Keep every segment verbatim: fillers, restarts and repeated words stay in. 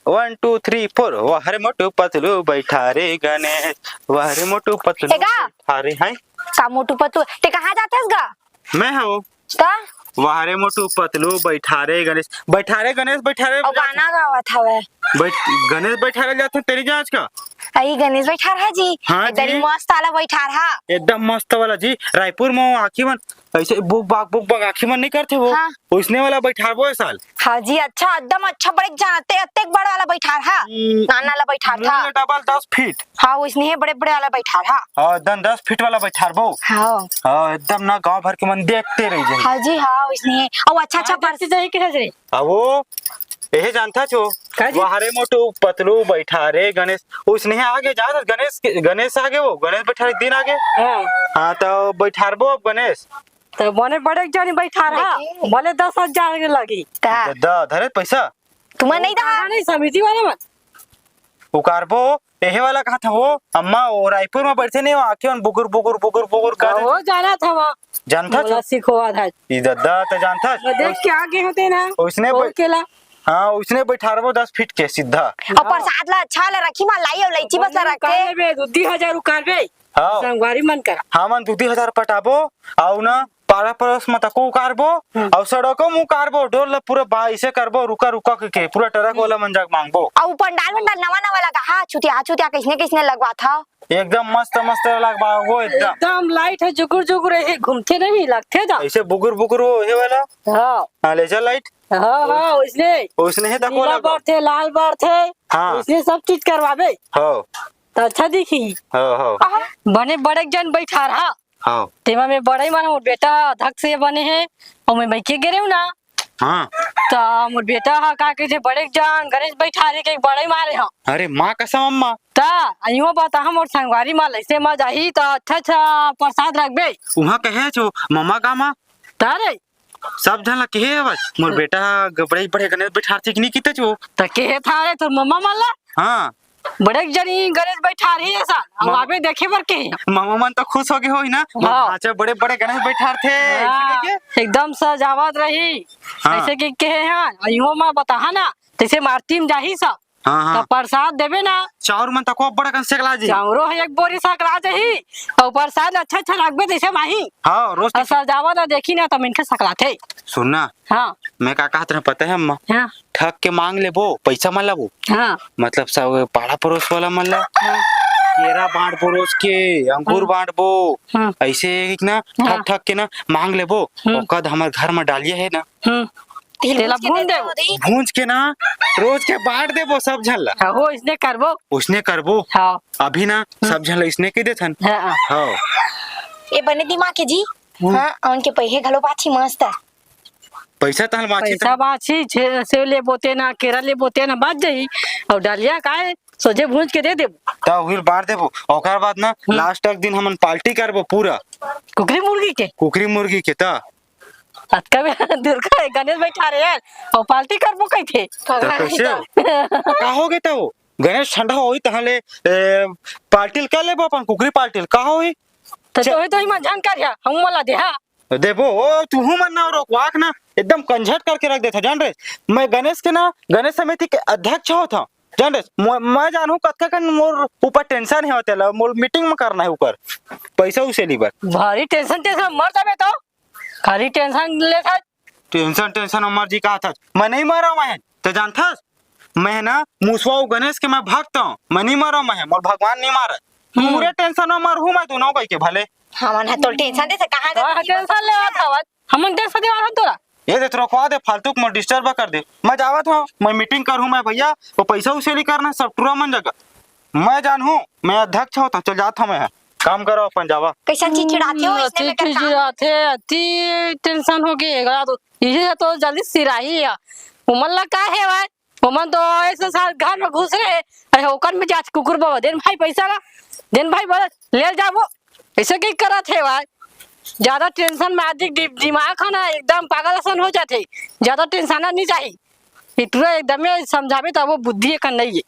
One two three फोर। वाह रे मोटू पतलू बैठा रे गणेश, वाह रे मोटू पतलू ए गा? बैठा रे। हैं? का मोटू पतलू, ते कहाँ जाथस गा? मैं हूँ। का? वाह रे मोटू पतलू बैठा रे गणेश, बैठा रे गणेश, बैठा रे अउ जात गाना गावत हवय। बैठ, गणेश बैठा रे जात हन तेरी जांच का। अई गणेश बैठा रहा जी। हाँ ए दरी जी। मस्त वाला बैठा रहा। एकदम मस्त वाला जी। रायपुर में आँखी मन ऐसे बुक बाक बुक बाक आँखी मन नहीं करते वो। हाँ। उसने वाला बैठारबो ए साल। हाँ जी, अच्छा, एकदम अच्छा, बड़े जानते, अतेक बड़ वाला बैठार हा। हम्म, नाना वाला बैठार था। डबल दस फीट। हाँ, उसने ही बड़े बड़े वाला बैठार हा। हाँ, एकदम दस फीट वाला बैठारबो। हाँ। हाँ, एकदम ना गांव भर के मन देखते रह जाए। हाँ जी, हाँ, उसने ही। और अच्छा, अच्छा हाँ, पर देखते जाए के हजरे। अब वो यही जानता छो। का जी? वाह रे मोटू पतलू बैठा रे गणेश, उसने ही आगे जा, गणेश के, गणेश आगे वो, गणेश बैठा रे दिन आगे। हाँ। हाँ, तो बैठारबो अब गणेश। त बने बड़े जनी बैठार हा, देखी। भले दस हजार के लगी। का? द-, द-, धरे पैसा। तुम्हें नहीं दहा? नहीं, समिति वाले मन। उकारबो, एहे वाला कहा था वो, अम्मा, वो रायपुर में बैठे नहीं, वो आँखें में बुगुर, बुगुर, बुगुर, बुगुर कर हाँ, वो जाना था वहाँ। जानता मोला था? सिखोवा था। ई दद्दा, त जानता? वो देख के आगे होते ना, उसने वो बै-, केला। हाँ, उसने बैठारबो दस फीट के सीधा। और प्रसाद ला अच्छा ला रखी, माँ लाई और लैची बस ला रखे। उकारबे, दू, दी हजार उकारबे। हाँ। संगवारी मन करा। हाँ, मन दू दी हजार पटाबो, अउ ना पारा परोस म तको उकारबो, हम्म। अउ सड़को म उकारबो, डोल ल पूरा बा-, इसे करबो, रुका, रुका के, के, पूरा ट्रक हम्म। वाला मन जाके मांगबो। अउ पंडाल वंडाल नवा, नवा लगा, हाँ, चुतिया, चुतिया, किसने, किसने लगवा था? एकदम मस्त, मस्त लगवा वो एकदम। एकदम लाइट है, जुगुर, जुगुर, ऐसे घूमते नहीं, लगते जा। ऐसे बुगुर, बुगुर वो, ये वाला? हाँ। हाँ, लेजर लाइट? हाँ, हाँ, उसने। उसने ही तको नीला लगवा। बार थे, लाल बार थे। हाँ। उसने सब चीज करवाबे। हाँ। त अच्छा दिखी। हो, हो। बने बड़े जन बैठार हा। हो। तेमा में बड़े मन, मोर बेटा धक से बने हे, अउ मैं बइके गे रेहूं ना। हाँ। त मोर बेटा हा का कहिथे, बड़े जन गणेश बैठारे के बड़े मारे हा। अरे माँ कसम अम्मा। त अइहो बता, मोर संगवारी मा लइसे मा जाही त अच्छा अच्छा प्रसाद रखबे। उहाँ कहे छो ममा का मा? त रे। सब झन ला केहे हवस, मोर बेटा ह ग-, बड़े, बड़े गणेश बैठारथे कि नहीं किते छो। त केहे था रे तोर मम्मा मन ला? हाँ। बड़े जनी गणेश बैठारही ए साल, हम मम- आबे देखे बर केहे। मम्मा मन तो खुश हो गे होही ना, मोर हाँ। भांचा बड़े, बड़े गणेश बैठारथे, हाँ, इसलिए के? एकदम सजावत रही। हाँ। ऐसे कि केहे हैं, इहो मा बताहा ना, जैसे मारती में जाही सब। हाँ, हाँ। त प्रसाद देबे ना। चाउर मन तको अब्बड़ अकन सेकला जी। चाउरो ह एक बोरी सकला जाही। अउ प्रसाद अच्छा अच्छा रखबे जइसे माही। हाँ, रोज अउ के सजावत ला देखी ना त मनखे सकलाथे। सुन ना। हाँ। मैं का कहत रहें पता हे अम्मा? हाँ। ठग के मांग लेबो, पइसा मन लेबो। हाँ। मतलब सब पाड़ा पड़ोस वाला मन ला। हाँ। केरा बांटबो रोज के, अंगूर हाँ। बांटबो। हाँ। अइसे एक ना हाँ। ठग ठग के ना मांग लेबो। हम्म। ओकर बाद हमर घर म डालिया हे ना। हम्म। तेल तेला भूंज के भूंज दे देबो। दे। भूंज के ना, रोज के बांट देबो सब झन ला। हाँ, हो, इसने करबो। उसने करबो। हाँ। अभी ना, हम्म। सब झन ला इसने कह देथन। हाँ, हाँ। हाँ। ए बने दिमाग के जी। हम्म। हाँ, उनके पहिए घलो पाछी मस्त हे। पैसा तहन बाँची पैसा तहन। बाँची, छे सेव लेबो ते ना, केरा लेबो ते ना, बाँच जाही। अउ डालिया काय, सोझे भूंज के दे देबो। त उहिल बांट देबो। ओकर बाद ना, हम्म। लास्ट तक दिन हमन पार्टी करबो पूरा। कुकरी मुर्गी के? कुकरी मुर्गी के त। अतका में दुर्गा गणेश बैठारे यार, अउ पार्टी करबो कहिथे। त कइसे हो? का होगे त वो? गणेश ठंडा होही तहाँ ले, ए, पार्टी ल कर लेबो अपन, कुकरी पार्टी ल। का होही? त चे- तोही, तोही मन झन करिहा, हमू मन ला देहा। देबो, ओ, तुहू मन ना रोकवाक ना, एकदम कंझट करके रख देथे, जान रे। मैं गणेश के ना, गणेश समिति के अध्यक्ष होत हूँ, जान रे। मो-, मैं जानहूँ कतका कन मोर ऊपर tension हे तेला, मोर meeting में करना हे ऊपर, पैसा उसेली बर। भारी tension, tension मर जाबे तो। खाली tension लेथस। Tension, tension अमर जी कहत हस। मैं नहीं मरव मैं, त जानथस? मैं ना मुसवा अउ गणेश के मैं भक्त हूँ। मैं नहीं मरव मैं, मोर भगवान नहीं मारय। हम्म। पूरे tension में मरहूँ मैं दोनों कहि के भले। हमन ह तोल tension देथे, कहाँ का जाथे? Tension लेवत हवस? हमन tension देवत हन तोला? ये दे, रोकवा दे, फालतू के मोर disturb कर दे। मैं जावत हूँ, मैं meeting करहूँ मैं भैया, वो पैसा उसेली करना सब टुरा मन जगह। मैं जानहूँ, मैं अध्यक्ष होत हूँ, चल जात हूँ मैं ह। काम करो अपन, जावा। कइसन चिड़चिड़ाथे हो, हम्म, इसने अति में कर काम। चिड़चिड़ाथे, अति tension हो गे, एकरा तो, इही तो जल्दी सिराही हे। उमन ला का हे भाई? ओमन तो ऐसे साल घर में घुस रहे, अरे ओकर में जात कुकुर बाबा, देन भाई पैसा ला, देन भाई बोले, ले जाबो। ऐसे कहीं करत हे भाई? ज्यादा tension में आदमी दि-, दिमाग हे ना, एकदम पागल असन हो जाथे। ज्यादा tension नहीं चाहिए। इतना एकदमे समझाबे त वो बुद्धि एकर नहीं हे।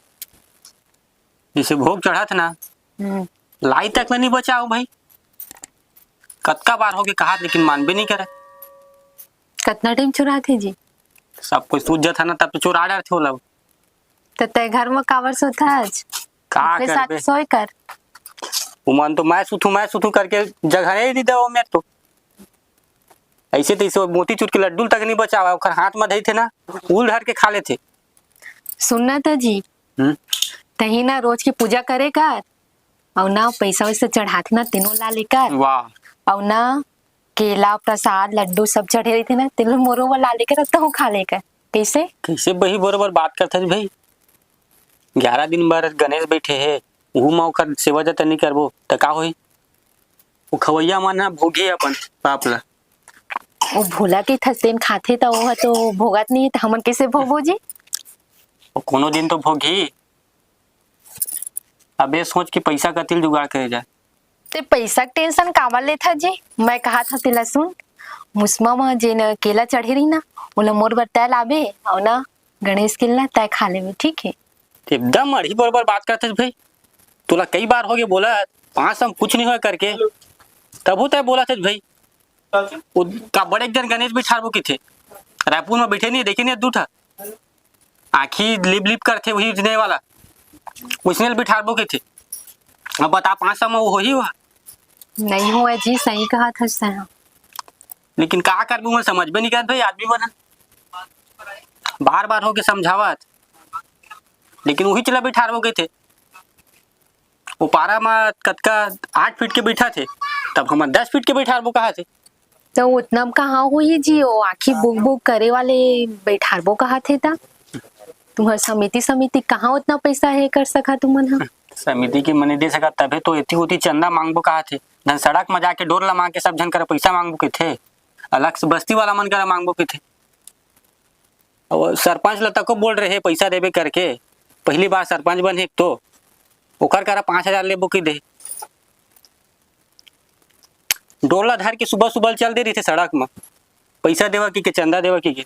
जइसे भोग चढ़त ना, हम्म। लाई तक ल नहीं बचाव भाई। कतका बार होगे कहत, लेकिन मानबे नहीं करे। कतना time चुराथे जी? सब कोई सूझ जाथे ना, तब तो चुरा डारथे ओला। त त तै घर म काबर सोथस? का ओकरे साथ करबे? सोए कर। उमन तो मैं सुथू, मैं सुथू करके जगह नहीं दी देवो मेरे तो। ऐसे तैसे मोतीचूर के लड्डू तक नहीं बचावा, ओकर हाथ में धई थे ना, उल धर के खा लेथे। सुनना था जी, हम्म? तही ना रोज की पूजा करे कर, अउ ना पैसा वैसा चढ़ाथे ना, तेनो ला लेकर। वाह। अउ ना केला, प्रसाद, लड्डू सब चढ़े रहिथे ना, तेनो मोरो बर ला लेकर, तहूँ खा लेकर। कैसे? कैसे बही बरोबर बात करथस भाई? ग्यारह दिन बर गणेश बैठे हे, उहू म ओकर सेवा जतन नइ करबो, त का होही? वो खवैया मन ह भोगी अपन पाप ला। वो भोला के थस तेन खाथे, त वो ह तो भोगत नहीं, त हमन कैसे भोगो जी? वो कोनो दिन तो भोगी। अब ये सोच कि पैसा कतिल जुगाड़ करे जाए। ते पैसा के tension काबर लेथा जी? मैं कहा था तेला सुन, मुसमा म जेन केला चढ़े रही ना, ओला मोर बर तय लाबे, अउ ना गणेश के ला तय खा लेबे, ठीक है? एकदम अड़ही बरोबर बात करथस भाई। तोला कई बार हो गए बोला, पाँच सौ में कुछ नहीं होय करके, तभो तय बोला थस भाई। वो का बड़े एक जन गणेश बिठारबो किथे, रायपुर में बैठे नहीं, देखे नहीं दू ठा। आँखी लिप लिप करथे वही उजने वाला, उसने ल बिठारबो कहिथे। अब बता, पाँच सौ में वो होही वह? नहीं होय जी, सही कहा था सर। लेकिन का करबो, मैं समझबे नहीं करत भाई, आदमी मन ह। बार बार होके समझावत, लेकिन वही चला बिठारबो कहिथे। वो पारा म कतका आठ फीट के बैठा थे, तब हमन दस फीट के बैठारबो कहा थे। तो उतना म कहाँ होही जी, वो आँखी बुक बुक करे वाले बैठारबो कहा थे ता। तुम्हार समिति, समिति कहाँ उतना पैसा हे कर सका तुमन ह? समिति के मने दे सका, तभे तो एती ओती चंदा मांगबो कहा थे। धन सड़क म जाके डोर ला मांग के सब झन करा पैसा मांगबो कथे, अलग से बस्ती वाला मन करा मांगबो कथे। अब सरपंच ला तको बोल रहे पैसा देबे करके, पहली बार सरपंच बने एक तो, ओकर करा पाँच हजार लेबो की दे। डोर ला धर के सुबह सुबह चल दे रहिथे सड़क म, पैसा देवा की के, चंदा देवा की के।